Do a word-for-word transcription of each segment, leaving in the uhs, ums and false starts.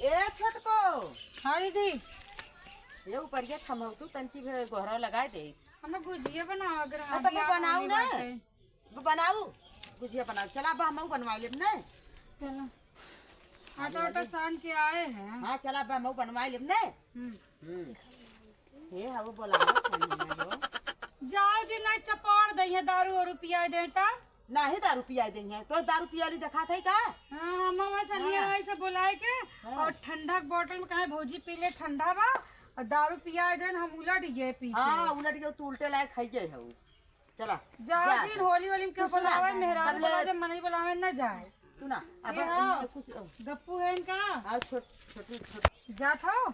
ए छोटको। हाँ दीदी। ये ऊपर के थमहू तू तनकी भे गोहरा लगाए दे। हमें गुजिया बनावे के रहा, हाँ, तो वो बनाऊ ना। बाटे। वो बनाऊ, गुजिया बनाऊ। चला, अब हमहू बनवा लेब ने। चलो। आटा वाटा सान के आए हैं। हाँ, चला, अब हमहू बनवा लेब ने। हम्म। हम्म। हे, हाँ, वो बोला है, फोन में वो। जाओ जी, नहीं चपाड़ दे, ये दारू और पिया दे ता। नाही दारू पिया दे हैं, तो दारू पियाली देखात है का? हाँ, हम वैसे लिए हाँ। ऐसे बुलाए के हाँ। और ठंडा के बोतल में कहे भौजी पी ले, ठंडा बा, और दारू पिया दे, हम उलट गए पी के। हाँ, उलट गए, तू उल्टे लायक खाई गए हो। चला, जाओ जा। दिन होली, होली में क्यों तू सुना, बुलावे, मेहरारू तबले बुलावे, मनई बुलावे, ना जाए। सुना, अब ये हाँ, कुछ गप्पू है इनका। हाँ, छोट-, छोटू, छोटू। जात हो?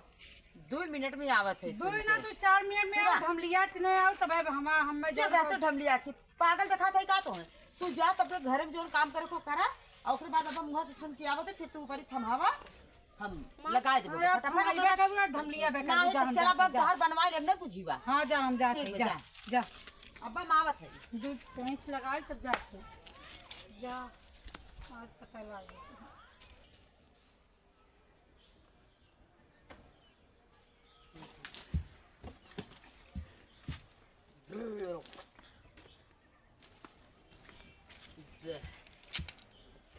दो मिनट में आवत है, दो सुन ना, के। तू चार मिनट में सुना। आओ, ढमलिया के नहीं आओ, तब हम, हम में चुप जाओ। रह, तो ढमलिया के पागल देखात है का तो है? तू जा, तब तक घर में जोन काम करे को करा, और ओकरे बाद अब हम वहाँ से सुन के आवत है, फिर तू ऊपर ही थमावा। हम माँ, लगाए देबो, अरे, फटाफट। तू अइबे कब ना ढमलिया बेकार, नहीं, जा, तो हम चला, जाते, अब जा। बाहर बनवा लेब ना, बुझीबा। हाँ, जा, हम जाते, ठीक बा, जा, जा। जा। अब हम आवत है। दूध भैंस लगा, तब जाते। जा, आज पता लग गया।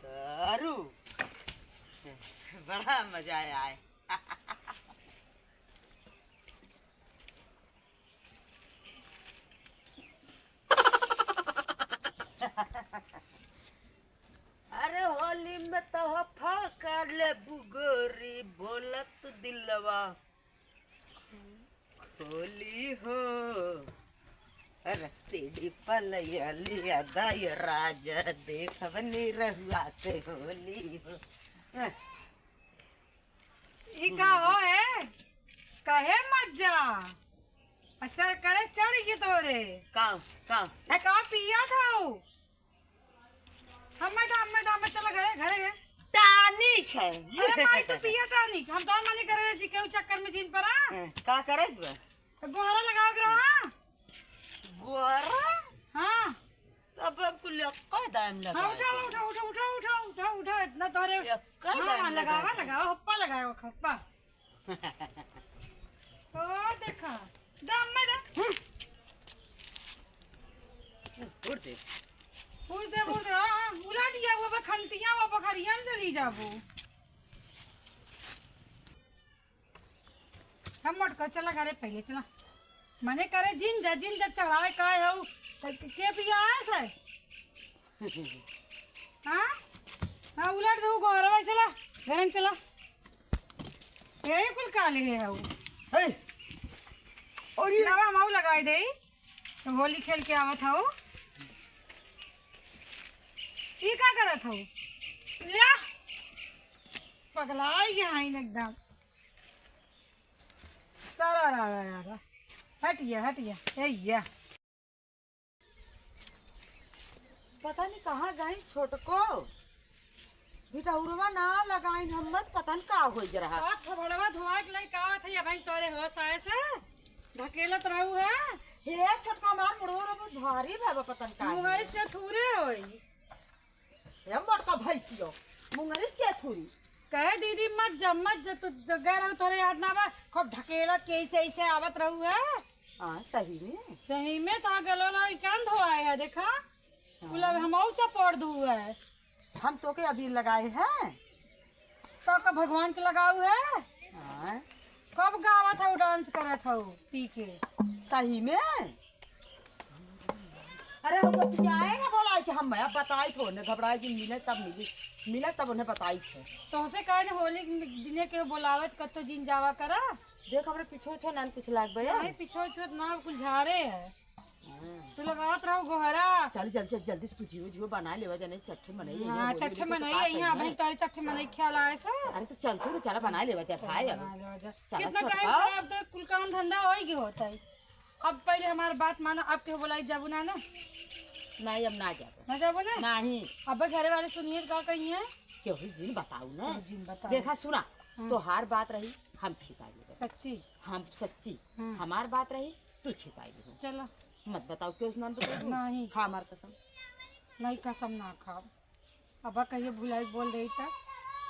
दारू, बड़ा मजा आया है। अरे होली में तो हो फाका लेबू गोरी, बोलत दिलवा खोली हो। अरे सीढ़ी पलैया लिया दाई राजा, देखब निरहुआ के होली हो। ई का हो है? कहे मत जा। असर करे चढ़ गई तोरे। का, का? ई का पिया था उ? हम्मे तो, हम्मे तो, हम्मे चला घरे, घरे, घरे। Tonic है। अरे माई, तू पिया tonic। हम तो मने करे जी, केहू चक्कर में जीन परा। हैं, का करे बा? तो गोहरा लगावे के रहा। गोहरा? हाँ। तब अब कुल एक्का दाम लगा हाँ, उठाओ, दे। उठाओ, उठाओ, उठाओ, उठाओ, उठाओ, उठाओ, इतना तोरे। एक्का हाँ, दाम लगा लगावा, दे। लगावा, हप्पा लगावा, हप्पा। ओ, देखा, दाम में दा। उड़ दे। उड़ दे, उड़ दे, हाँ, हाँ, उलाट गया वो, अब खंतिया, वो बखरिया में चली जाबो। हम मोटको चला घरे पहिले चला। मने करे जिन जा, जिन जा चढ़ाए का है उ, त के पिया है से? हाँ? हाँ, उलट दे उ गोहरवा चला, घरे में चला। यही कुल काले है उ। हे! और ये नवा माऊ लगाई दे, तो होली खेल के आवत हऊ। ई का करत हऊ? या! पगलाई गया है एकदम। सारा रा रा रा रा। हटिया, हटिया। ए या। पता नहीं कहाँ गई छोटको। भिटौरवा ना लगाइन हम मत, पता नहीं का होई रहा। का थोबड़वा धोआ के लई का आवत है, अबहीं तोरे होश आए से ढकेलत रहू है। हे छोटका, हमार मुड़वा बहुत भारी बा, पता नहीं का मुंगरिस है। के थूरे होई। ए मोटका भैंसियो, मुंगरिस के थूरी। कहे दीदी मत जा, मत जा, तू ज-, गए रहू, तोरे याद ना बा, खूब ढकेलत के ऐसे, ऐसे आवत रहू है। हाँ, सही में। सही में, तो गलो लो, कान धोआए है, देखा? हाँ। कुल अब हम और चपोड़ दू है। हम तो के अबीर लगाए हैं। तो का भगवान के लगाऊ है? हाँ। कब गावत है, डांस करत है पी के? सही में? अरे हम बतियाए ना बोला कि हम अब बताई थो, ने घबराए कि मिले तब मिली, मिले तब उन्हें बताई थो। तोहसे काहे ने होली के दिने के बोलावत कत्तो जिन जावा करा? देख हमरे पीछे उछे नान कुछ लाग बे। नहीं, पीछे उछे ना कुल झारे है। हाँ। तू लगावत रहो गोहरा। चल, चल, चल, जल्दी से तू जियो, जियो बना लेवा जाने चट्टे मनई है, हाँ, होली चट्टे होली तो मनई का है, यहाँ कही भाई है? तारी चट्टे मनई ख्याल आए से। अरे तो चल तू ना, चला बना लेवा जा, चल भाई अब। बना लेवा जा। चला कितना छोटका। टाइम खराब तो कुल काम धंधा हो ही गया होता है। अब पहले हमार बात माना, अब केहू बोलाई जाबू ना ना? नहीं, अब ना जाबो। ना जाबो ना? नहीं। अब घरे वाले सुनिए का कही है? केहू जिन बताऊ ना। केहू जिन बताऊ। देखा सुना, हाँ। तोहार बात रही, हम छिपाई लेबे। सच्ची? हम सच्ची। हाँ। हमार बात रही, तू छिपाई लेबे। चलो। मत बताओ, केहू से ना बताओ। नहीं। खा हमार कसम। नहीं, कसम ना खाब। अब कहिए भुलाई बोल रही था।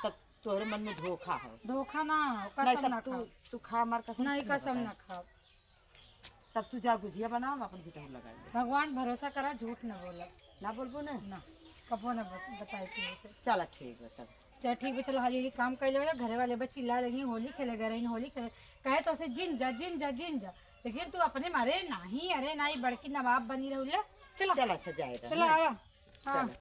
तब तोहरे मन में धोखा हो। धोखा ना हो, नहीं, कसम तब ना तू, खाओ। तू खा हमार कसम, नहीं, तू ना कसम बताए। ना खाओ। तब तू जा गुजिया बनाओ, हम अपन बिटहू लगा ले। भगवान भरोसा करा, झूठ न बोला। ना बोलबो ना? ना, कबो ना बत-, बताई तू ऐसे। चला ठीक बा तब। चल ठीक बा, चल हाँ, ये काम कर लो, घरे वाले बच्ची ला रही, होली खेले गए रही, होली खेले, कहे तो से जिन जा, जिन जा, जिन जा, लेकिन तू अपने मारे नाही, अरे नाही, बड़की नवाब बनी रहू ले। चला। चला, अच्छा, जाए रहा, चला, नहीं? आवा। हाँ। चला।